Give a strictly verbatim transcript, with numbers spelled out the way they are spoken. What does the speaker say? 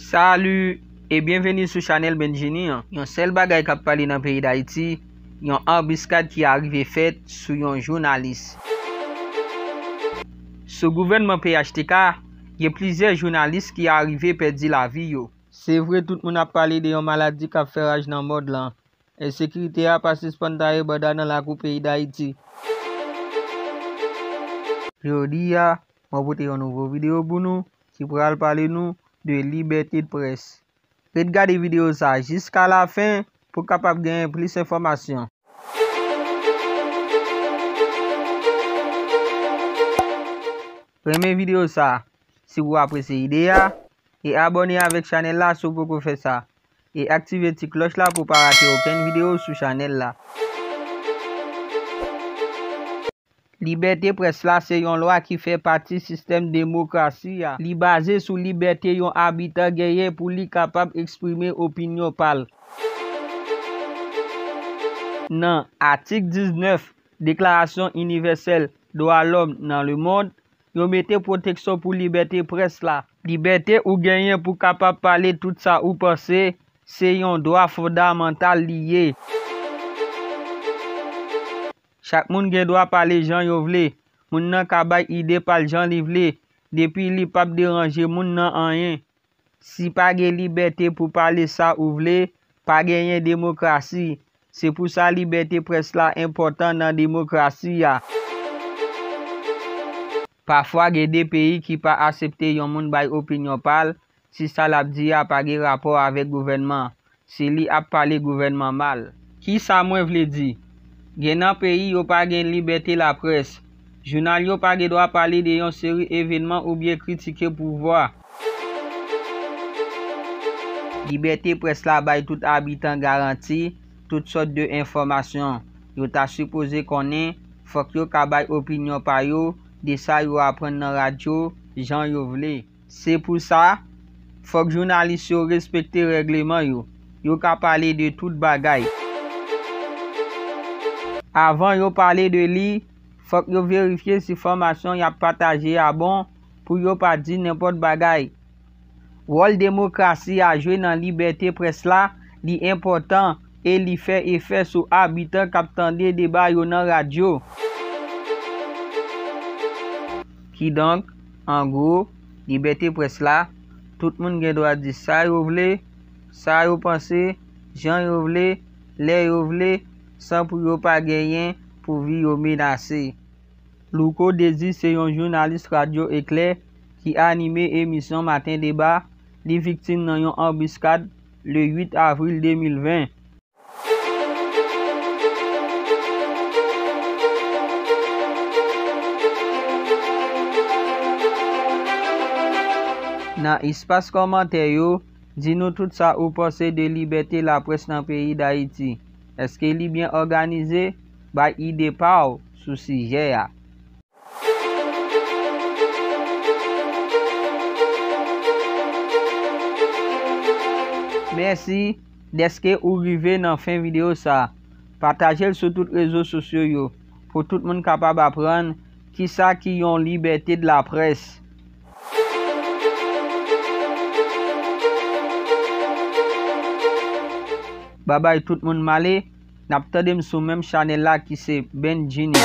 Salut e byenveni sou chanèl Benjini an. Yon sèl bagay k ap pale nan peyi Dayiti, yon anbiskad ki arive fèt sou yon jounalis. Sou gouvènman P H T K, gen plizyè jounalis ki arive pèdi lavi yo. Se vre, tout moun ap pale de yon maladi k ap fè raj nan mond lan. Ensekirite a pa sispann taye banda nan lakou peyi Dayiti. Jodi a, mwen pote yon nouvo videyo pou nou ki pral pale nou de libète de près. Ret gade videyo sa a jiska lafen pou w kapab genyen plis enfòmasyon. Renmen videyo sa a si w apresye ide a, e abòne avèk chanèl la si w poko fè sa, e aktive ti klòch la pou w pa rate okenn videyo sou chanèl la. Libète près la se yon lwa ki fè pati sistèm demokrasi a. Li baze sou libète yon abitan genyen pou li kapab eksprime opinyon pa l. Nan atik diznèf Deklarasyon Inivèsèl Dwa Lòm nan Lemond, yo mete pwoteksyon pou libète près la. Libète ou genyen pou kapab pale tout sa ou panse, se yon dwa fondamantal li ye. Chak moun gen dwa pale jan yo vle. Moun nan ka bay ide pa l jan li vle, depi li p ap deranje moun nan anyen. Si pa gen libète pou pale sa ou vle, pa genyen demokrasi. Se pou sa libète près la enpòtan nan demokrasi a. Pafwa gen de peyi ki pa aksepte yon moun bay opinyon pa l, si sa l ap di a pa gen rapò avèk gouvènman, si li ap pale gouvènman mal. Kisa mwen vle di? Gen nan peyi yo pa gen libète laprès. Jounal yo pa gen dwa pale de yon seri evènman oubyen kritike pouvwa. Libète près la bay tout abitan garanti tout sòt de enfòmasyon. Yo ta sipoze konnen, fòk yo ka bay opinyon pa yo de sa yo aprann nan radyo, jan yo vle. Se pou sa, fòk jounalis yo respekte règleman yo. Yo ka pale de tout bagay. Avan yo pale de li, fòk yo verifye si enfòmasyon y ap pataje a bon, pou yo pa di nenpòt bagay. Wòl demokrasi a jwe nan libète près la, li enpòtan e li fè efè sou abitan k ap tande deba yo nan radyo. Kidonk, an gwo, libète près la, tout moun gen dwa di sa yo vle, sa yo panse, jan yo vle, lè yo vle, san pou yo pa genyen pou vi yo menase. Louko Désir se yon jounalis Radyo Eklè ki anime emisyon Maten Deba. Li viktim nan yon anbiskad le uit avril de mil ven. Nan espas kòmantè yo, di nou tout sa ou panse de libète laprès nan peyi Dayiti. Èske li byen òganize? Bay ide pa w sou sijè a. Mèsi dèske ou rive nan fen videyo sa a. Pataje l sou tout rezo sosyo yo pou tout moun kapab aprann kisa ki yon libète de laprès. Babay tout moun, m ale. N ap tande m sou menm chanèl la ki se Ben Genius.